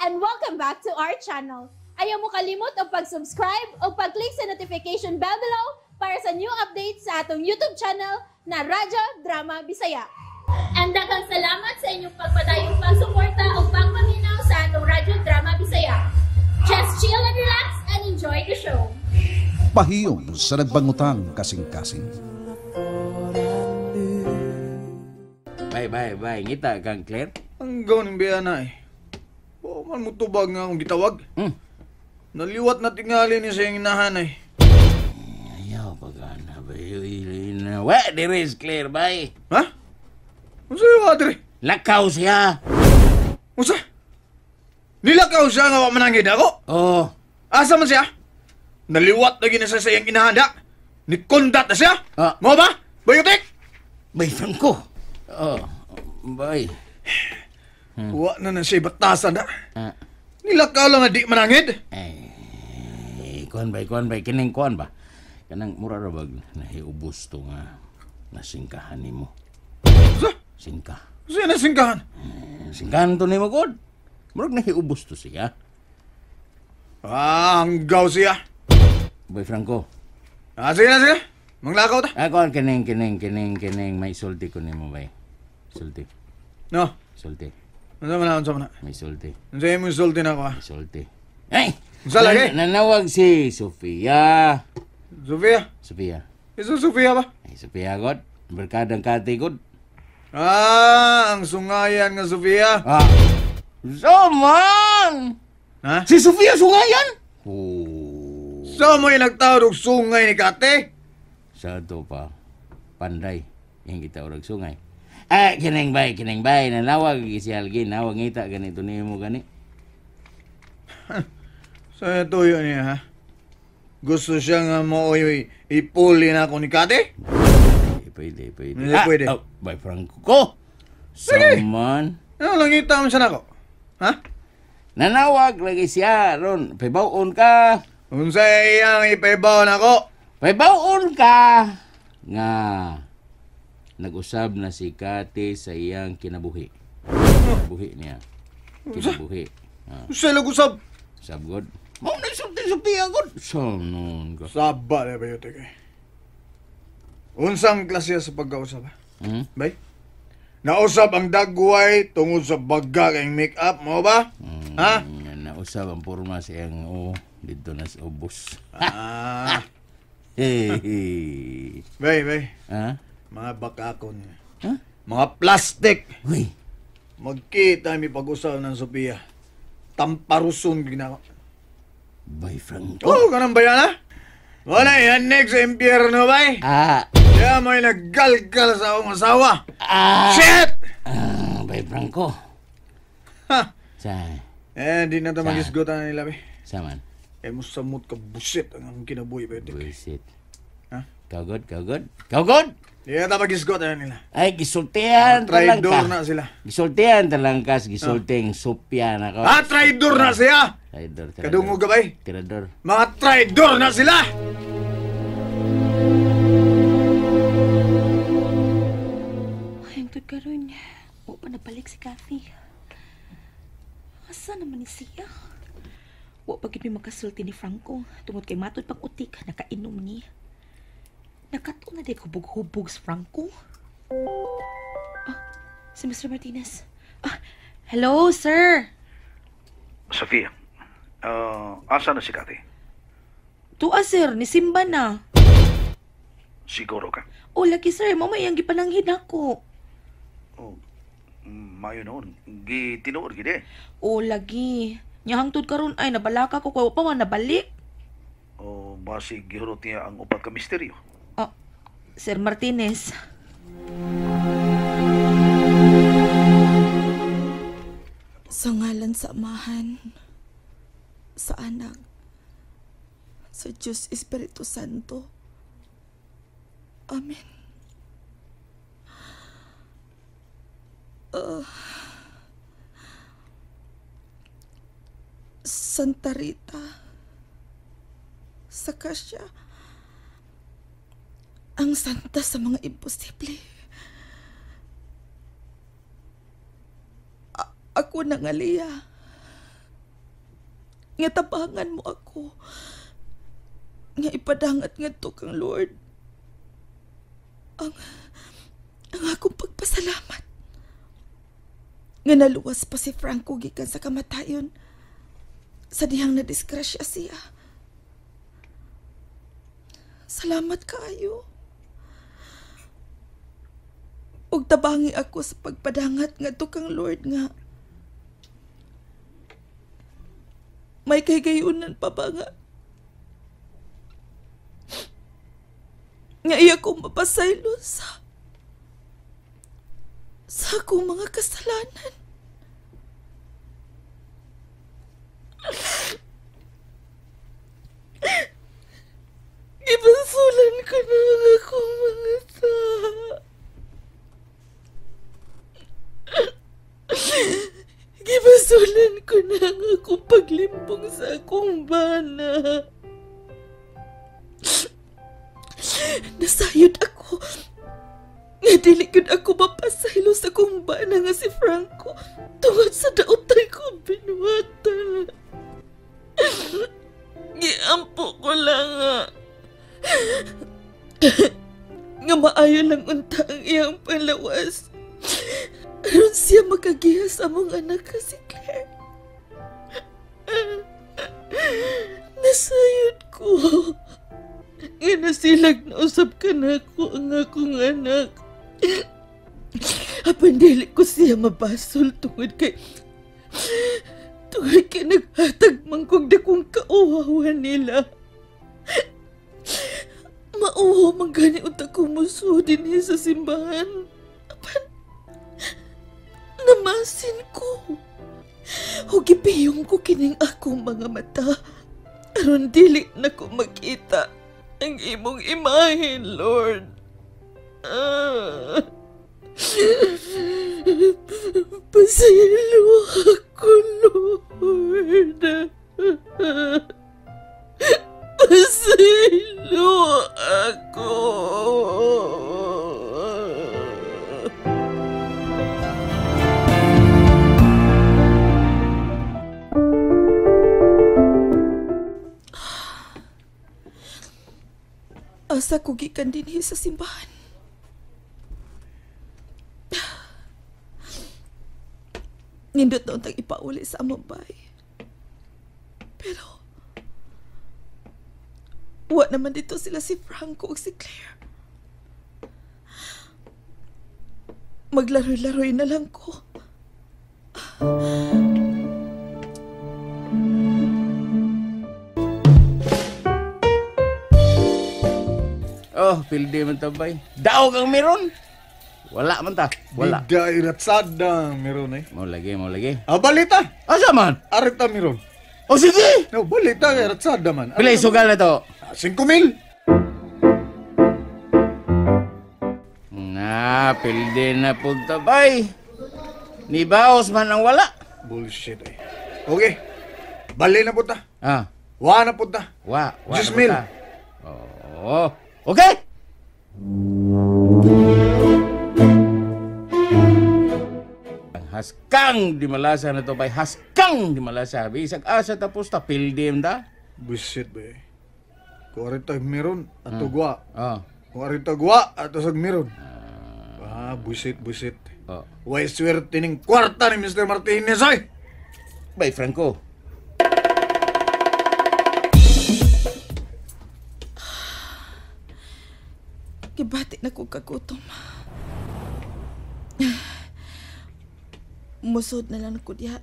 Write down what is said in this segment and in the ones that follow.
And welcome back to our channel. Ayaw mo kalimot og pag-subscribe o pag-click sa notification bell below para sa new updates sa atong YouTube channel na Radyo Drama Bisaya. And daghang salamat sa inyong pagpadayong pagsuporta o pagpaminaw sa atong Radyo Drama Bisaya. Just chill and relax and enjoy the show. Pahiyom sa nagbangutang kasing-kasing. Bye, bye, bye. Ngita kang Claire? Ang gawin ng biyana eh. Wa man mo tubag nga akong gitawag. Naliwat na tingali ni sa iyang inahan eh. Ayaw pagana ba? Wa, there is Claire, bye. Ha? Unsa yung adre? Lakaw siya. Unsa? Nilakaw siya nga wa mananghid ako? Oo. Oh. Asa man siya? Naliwat na gina siya sa iyang inahan da. Nikondat na siya? Ah. Mo ba? Bayutik? Bay, Franco. Oh, bay. Wa na na siya batasan da. Ah. Nilakaw lang nga di manangid. Eh, kuan bay, kining kuan ba? Kanang mura ra bag nahiubos to nga nasingkahan nimo. Unsa? Singka. Unsa nasingkahan? Singkahan to nimo god. Murag nahiubos to siya. Ah, hanggaw siya. Bay Franco. Ah, sige na, sige. Manglakaw ta. Ah, kuan kining may sulti ko nimo bay. Sulti. No. Sulti. Unsa man na, unsa man na? May sulti. Unsa imong sulti na ako, ah? May sulti. Ay! Unsa lagi? Nanawag si Sofia. Sofia? Sofia. Isa Sofia ba? Ay, Sofia god. Barkadang kati god. Ah, ang sungayan nga Sofia. Ah. So man! Ha? Si Sofia sungayan? Oh. So mo yung nagtawag og sungay ni Kate? Sa to pa, panday. Yung kita orag sungay. Ah, kining bay. Nanawag si Algin. Nawag ngita ganito nimo gani. Sa tuyo niya, ha? Gusto siya nga mo ipuli na ako ni Kate? Pwede. Hindi pwede. Oh, bay Franco ko. Sige. So man. Ano lang ngita mo siya nako? Ha? Nanawag lagi siya ron. Pibawon ka. Unsa iyang ipibawon ako? Pibawon ka. Nga nag-usab na si Kate sa iyang kinabuhi. Kinabuhi niya. Kinabuhi. Ah. Unsa nag-usab? Usab god. Mao na sulti Sophia god. So noon ka. Saba na ba yun, teka? Unsang klase sa pagkausap, ha? Hmm? Bay? Nausap ang dagway tungod sa baga kayong make-up mo ba? Ha? Nausap ang porma sa iyang dito na sa ubos. Ah. Hey. Bay, bay. Ha? Mga bakakon. Ha? Mga plastic. Uy. Magkita mi pag-usap ng Sophia. Tamparuson ginawa. Bay Franco. Oh, ganun ba yan, ha? Wala yanig sa impyerno, bay. Ah. Siya may naggalgal sa akong asawa. Ah. Shit! Ah, bay Franco. Ha? Sa? Eh, di na ito magisgotan na nila, bay. Sa man? Eh, musamot ka busit ang akong kinabuhi, bay. Busit. Ha? Kagod, kagod? Kagod? Di na ito magisgotan na nila. Ay, gisultihan talang ka. Traidor na sila. Gisultihan talang ka, gisulting Sophia na ko. Ah, traidor na siya! Traidor, traidor. Kadungog ka, bay? Traidor. Mga traidor na sila! Ay, ang tod karon. Wa pa nabalik si Kathy. Asa naman ni siya? Wa pa gid mi makasulti ni Franco tungod kay matud pag utik nakainom ni. Nakatuon na di ko hubog-hubog sa Franco. Ah, si Mr. Martinez. Ah, hello, sir. Sofia, asa na si Kathy? Tuwa, sir. Nisimba na. Siguro ka? Oh, lagi, sir. Mamaya ang gipananghid ako. Oh, mayo noon. Gitinuod gid eh. Oh, lagi. Nyahangtod karon ay nabalaka ko kay pa man nabalik. Oh, basig gihurot niya ang upat ka misteryo. Oh, Sir Martinez. Sa ngalan sa Amahan, sa Anak, sa Diyos Espiritu Santo. Amen. Santa Rita, sa Kasya, ang santa sa mga imposible. Ako na nga, Lia. Nga tabangan mo ako. Nga ipadangat ngadto kang Lord. Ang akong pagpasalamat. Nga naluwas pa si Franco gikan sa kamatayon. Sa dihang nadisgrasya siya. Salamat kaayo. Ug tabangi ako sa pagpadangat ngadto kang Lord nga may kahigayunan pa ba nga nga iya kong mapasaylo sa akong mga kasalanan. Gibasulan ko na ang akong mga sala. Gibasulan ko na ang akong paglimbong sa akong bana. Nasayod ako. Nga dili gyud ako mapasaylo sa akong bana nga si Franco tungod sa daotay ko binuhatan. Giampo ko lang nga maayo lang unta ang iyang palawas. Aron siya makagiha sa among anak ka si Claire. Nasayod ko. Nga nasilag na usap ka na ako ang akong anak. Apan dili ko siya mabasol tungod kay naghatag man kog dakong kauhawan nila. Mauhaw man gani unta ko musuo dinhi sa simbahan. Apan namasin ko. Hugipiyong ko kining akong mga mata. Aron dili na ko makita ang imong imahen, Lord. Pasaylo ako, Lord. Pasaylo ako. Asa ko gikan dinhi sa simbahan. Nindot na untang ipauli sa among bay. Pero wa naman dito sila si Franco o si Claire. Maglaroy-laroy na lang ko. Oh, pildi man tabay. Daog ang meron. Wala man ta. Wala. Di ratsada meron eh. Mo lagi. Ah, balita. Asa man? Arita meron. Oh, sige. No, balita kay ratsada man. Pila sugal na to? 5,000. Na, pildi na pud tabay. Ni baos man ang wala. Bullshit eh. Okay. Bali na pud ta. Ah. Wa na pud ta. Wa 10,000. Oh. Okay. Ang haskang di malasa na to bay, haskang di malasa. Bisag asa tapos ta pildim ta. Bullshit bay. Kung arita meron ato gwa. Oh. Kung arita gwa ato sag meron. Ah, bullshit. Oh. Way swerte ning kwarta ni Mr. Martinez ay. Bay Franco. Gibati na ko kagutom. Musod na lang ko diha.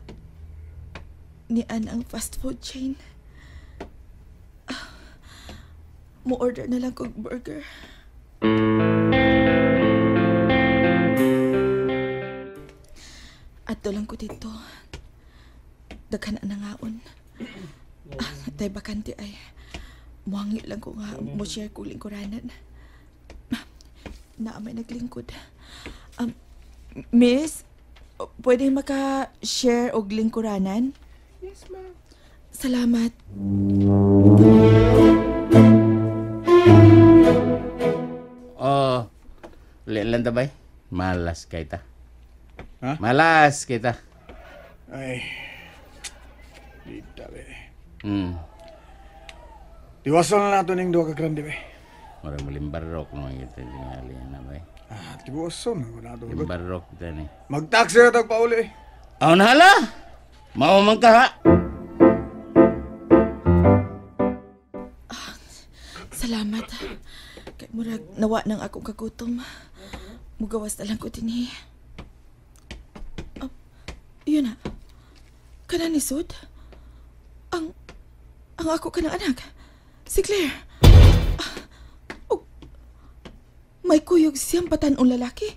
Nian ang fast food chain. Mo-order na lang kog burger. Ato lang ko dito. Daghan na nangaon. Tay bakante ay. Muhangi lang ko nga mo-share ko lingkuranan. Na may naglingkod. Miss, pwede maka-share og lingkuranan? Yes, ma'am. Salamat. Oh, ulit lang ta bay. Malas kay ta. Ha? Malas kita. Ay, dita be. Tiwason na nato ning duha ka grande bay. Mura mo limbarok no kita tingali na bay. Ah, tiwason na ko nato. Limbarok ta ni. Magtaxi ra tag pauli. Aw na hala. Mao man ka ha. Salamat. Kay murag nawa nang akong kagutom. Mugawas na lang ko dinhi. Oh, yun na. Kana ni Sud? Ang ako kanang anak. Si Claire. Ah, oh, may kuyog siyang batan-ong lalaki.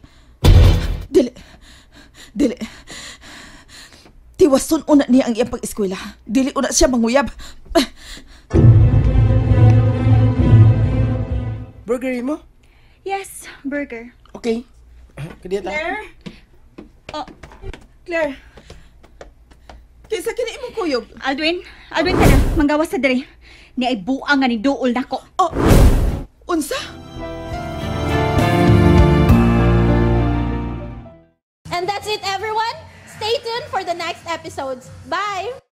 Dili. Dili. Tiwason una niya ang iyang pag-eskwela. Dili una siya manguyab. Ah, Burger mo? Yes, burger. Okay. Kadiya ta. Claire? Oh. Claire. Kinsa kini imong kuyog? Aldwin, Aldwin ka na, manggawas sa diri. Ni ay buang nga ni duol nako. Oh, unsa? And that's it, everyone. Stay tuned for the next episodes. Bye!